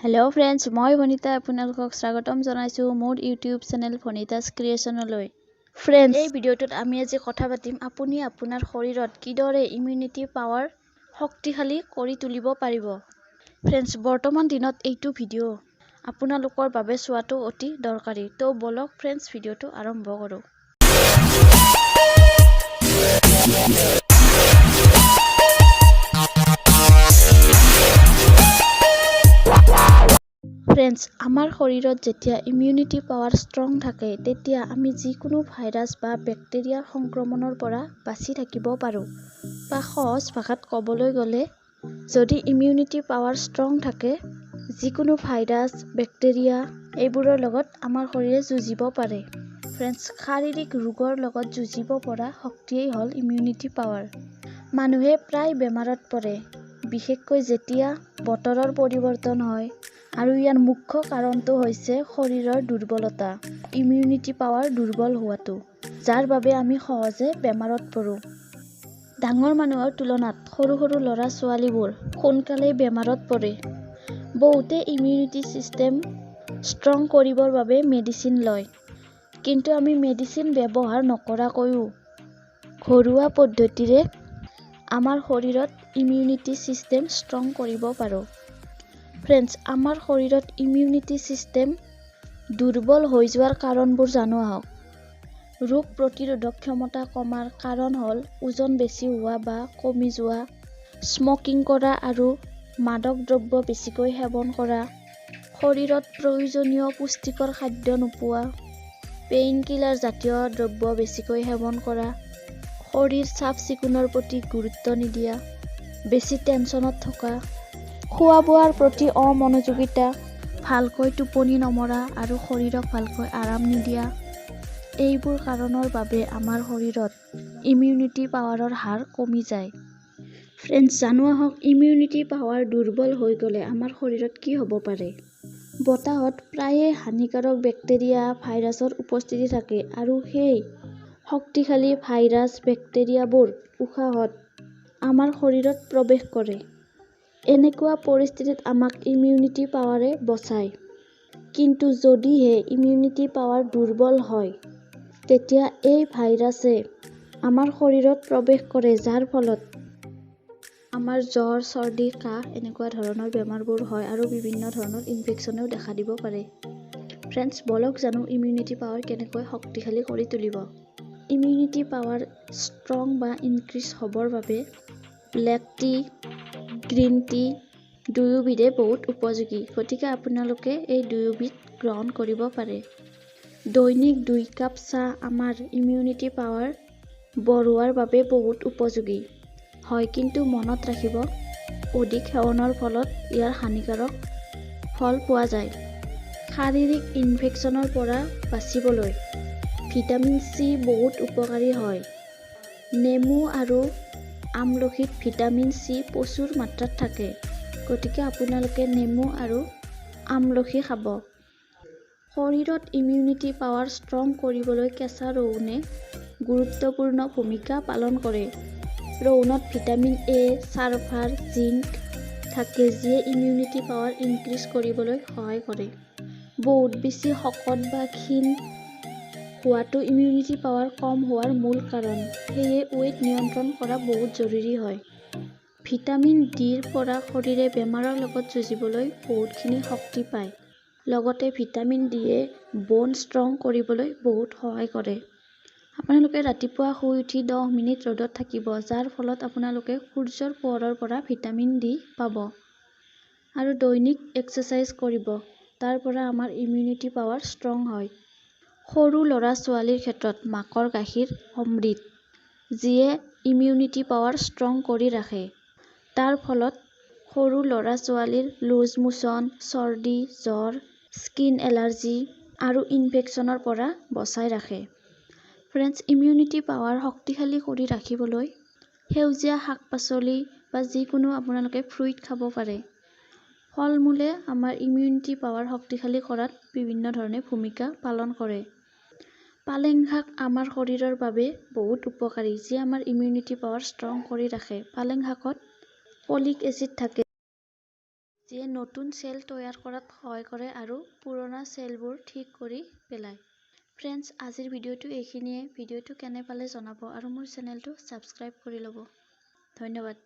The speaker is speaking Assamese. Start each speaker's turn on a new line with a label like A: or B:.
A: হেল্ল' ফ্ৰেণ্ডছ, মই ভনিতা আপোনালোকক স্বাগতম জনাইছোঁ মোৰ ইউটিউব চেনেল ভনিতাছ ক্ৰিয়েশ্যনলৈ। ফ্ৰেণ্ডছ, এই ভিডিঅ'টোত আমি আজি কথা পাতিম আপুনি আপোনাৰ শৰীৰত কিদৰে ইমিউনিটি পাৱাৰ শক্তিশালী কৰি তুলিব পাৰিব। ফ্ৰেণ্ডছ, বৰ্তমান দিনত এইটো ভিডিঅ' আপোনালোকৰ বাবে চোৱাটো অতি দৰকাৰী। তো ব'লক ফ্ৰেণ্ডছ, ভিডিঅ'টো আৰম্ভ কৰোঁ। ফ্ৰেণ্ডছ, আমাৰ শৰীৰত যেতিয়া ইমিউনিটি পাৱাৰ ষ্ট্ৰং থাকে, তেতিয়া আমি যিকোনো ভাইৰাছ বা বেক্টেৰিয়াৰ সংক্ৰমণৰ পৰা বাচি থাকিব পাৰোঁ। বা সহজ ভাষাত ক'বলৈ গ'লে, যদি ইমিউনিটি পাৱাৰ ষ্ট্ৰং থাকে, যিকোনো ভাইৰাছ, বেক্টেৰিয়া এইবোৰৰ লগত আমাৰ শৰীৰে যুঁজিব পাৰে। ফ্ৰেণ্ডছ, শাৰীৰিক ৰোগৰ লগত যুঁজিব পৰা শক্তিয়েই হ'ল ইমিউনিটি পাৱাৰ। মানুহে প্ৰায় বেমাৰত পৰে, বিশেষকৈ যেতিয়া বতৰৰ পৰিৱৰ্তন হয়, আৰু ইয়াৰ মুখ্য কাৰণটো হৈছে শৰীৰৰ দুৰ্বলতা, ইমিউনিটি পাৱাৰ দুৰ্বল হোৱাটো, যাৰ বাবে আমি সহজে বেমাৰত পৰোঁ। ডাঙৰ মানুহৰ তুলনাত সৰু সৰু ল'ৰা ছোৱালীবোৰ সোনকালেই বেমাৰত পৰে। বহুতে ইমিউনিটি ছিষ্টেম ষ্ট্ৰং কৰিবৰ বাবে মেডিচিন লয়, কিন্তু আমি মেডিচিন ব্যৱহাৰ নকৰাকৈও ঘৰুৱা পদ্ধতিৰে আমাৰ শৰীৰত ইমিউনিটি ছিষ্টেম ষ্ট্ৰং কৰিব পাৰোঁ। ফ্ৰেণ্ডছ, আমাৰ শৰীৰত ইমিউনিটি ছিষ্টেম দুৰ্বল হৈ যোৱাৰ কাৰণবোৰ জানো আহক। ৰোগ প্ৰতিৰোধক ক্ষমতা কমাৰ কাৰণ হ'ল ওজন বেছি হোৱা বা কমি যোৱা, স্মকিং কৰা আৰু মাদক দ্ৰব্য বেছিকৈ সেৱন কৰা, শৰীৰত প্ৰয়োজনীয় পুষ্টিকৰ খাদ্য নোপোৱা, পেইন কিলাৰ জাতীয় দ্ৰব্য বেছিকৈ সেৱন কৰা, শৰীৰ চাফ চিকুণৰ প্ৰতি গুৰুত্ব নিদিয়া, বেছি টেনশ্যনত থকা, খোৱা বোৱাৰ প্ৰতি অমনোযোগিতা, ভালকৈ টোপনি নমৰা আৰু শৰীৰক ভালকৈ আৰাম নিদিয়া, এইবোৰ কাৰণৰ বাবে আমাৰ শৰীৰত ইমিউনিটি পাৱাৰৰ হাৰ কমি যায়। ফ্ৰেণ্ডছ, জানো আহক ইমিউনিটি পাৱাৰ দুৰ্বল হৈ গ'লে আমাৰ শৰীৰত কি হ'ব পাৰে। বতাহত প্ৰায়ে হানিকাৰক বেক্টেৰিয়া, ভাইৰাছৰ উপস্থিতি থাকে আৰু সেই শক্তিশালী ভাইৰাছ, বেক্টেৰিয়াবোৰ উশাহত আমাৰ শৰীৰত প্ৰৱেশ কৰে। এনেকুৱা পৰিস্থিতিত আমাক ইমিউনিটি পাৱাৰে বচায়। কিন্তু যদিহে ইমিউনিটি পাৱাৰ দুৰ্বল হয়, তেতিয়া এই ভাইৰাছে আমাৰ শৰীৰত প্ৰৱেশ কৰে, যাৰ ফলত আমাৰ জ্বৰ, চৰ্দি, কাহ এনেকুৱা ধৰণৰ বেমাৰবোৰ হয় আৰু বিভিন্ন ধৰণৰ ইনফেকশ্যনেও দেখা দিব পাৰে। ফ্ৰেণ্ডছ, ব'লক জানো ইমিউনিটি পাৱাৰ কেনেকৈ শক্তিশালী কৰি তুলিব। ইমিউনিটি পাৱাৰ ষ্ট্ৰং বা ইনক্ৰিজ হ'বৰ বাবে ব্লেক টি, গ্ৰীণ টি দুয়োবিধে বহুত উপযোগী, গতিকে আপোনালোকে এই দুয়োবিধ গ্ৰহণ কৰিব পাৰে। দৈনিক 2 কাপ চাহ আমাৰ ইমিউনিটি পাৱাৰ বঢ়োৱাৰ বাবে বহুত উপযোগী হয়, কিন্তু মনত ৰাখিব, অধিক সেৱনৰ ফলত ইয়াৰ হানিকাৰক ফল পোৱা যায়। শাৰীৰিক ইনফেকশ্যনৰ পৰা বাচিবলৈ ভিটামিন চি বহুত উপকাৰী হয়। নেমু আৰু আমলখিত ভিটামিন চি প্ৰচুৰ মাত্ৰাত থাকে, গতিকে আপোনালোকে নেমু আৰু আমলখি খাব। শৰীৰত ইমিউনিটি পাৱাৰ ষ্ট্ৰং কৰিবলৈ কেঁচা ৰহুনে গুৰুত্বপূৰ্ণ ভূমিকা পালন কৰে। ৰহুনত ভিটামিন এ, ছালফাৰ, জিংক থাকে, যিয়ে ইমিউনিটি পাৱাৰ ইনক্ৰিজ কৰিবলৈ সহায় কৰে। বহুত বেছি শকত বা ক্ষীণ হোৱাটো ইমিউনিটি পাৱাৰ কম হোৱাৰ মূল কাৰণ, সেয়ে ৱেইট নিয়ন্ত্ৰণ কৰা বহুত জৰুৰী হয়। ভিটামিন ডিৰ পৰা শৰীৰে বেমাৰৰ লগত যুঁজিবলৈ বহুতখিনি শক্তি পায়। লগতে ভিটামিন ডিয়ে ব'ন ষ্ট্ৰং কৰিবলৈ বহুত সহায় কৰে। আপোনালোকে ৰাতিপুৱা শুই উঠি 10 মিনিট ৰ'দত থাকিব, যাৰ ফলত আপোনালোকে সূৰ্যৰ পোহৰৰ পৰা ভিটামিন ডি পাব। আৰু দৈনিক এক্সাৰচাইজ কৰিব, তাৰ পৰা আমাৰ ইমিউনিটি পাৱাৰ ষ্ট্ৰং হয়। সৰু ল'ৰা ছোৱালীৰ ক্ষেত্ৰত মাকৰ গাখীৰ অমৃত, যিয়ে ইমিউনিটি পাৱাৰ ষ্ট্ৰং কৰি ৰাখে। তাৰ ফলত সৰু ল'ৰা ছোৱালীৰ লুজ মোচন, চৰ্দি, জ্বৰ, স্কিন এলাৰ্জি আৰু ইনফেকশ্যনৰ পৰা বচাই ৰাখে। ফ্ৰেণ্ডছ, ইমিউনিটি পাৱাৰ শক্তিশালী কৰি ৰাখিবলৈ সেউজীয়া শাক পাচলি বা যিকোনো আপোনালোকে ফ্ৰুইট খাব পাৰে। ফল মূলে আমাৰ ইমিউনিটি পাৱাৰ শক্তিশালী কৰাত বিভিন্ন ধৰণে ভূমিকা পালন কৰে। পালেং শাক আমাৰ শৰীৰৰ বাবে বহুত উপকাৰী, যি আমাৰ ইমিউনিটি পাৱাৰ ষ্ট্ৰং কৰি ৰাখে। পালেং শাকত ফলিক এচিড থাকে। যিয়ে নতুন চেল তৈয়াৰ কৰাত সহায় কৰে আৰু পুৰণা চেলবোৰ ঠিক কৰি পেলায়। ফ্ৰেণ্ডছ, আজিৰ ভিডিঅ'টো এইখিনিয়ে। ভিডিঅ'টো কেনে পালে জনাব আৰু মোৰ চেনেলটো ছাবস্ক্ৰাইব কৰি ল'ব। ধন্যবাদ।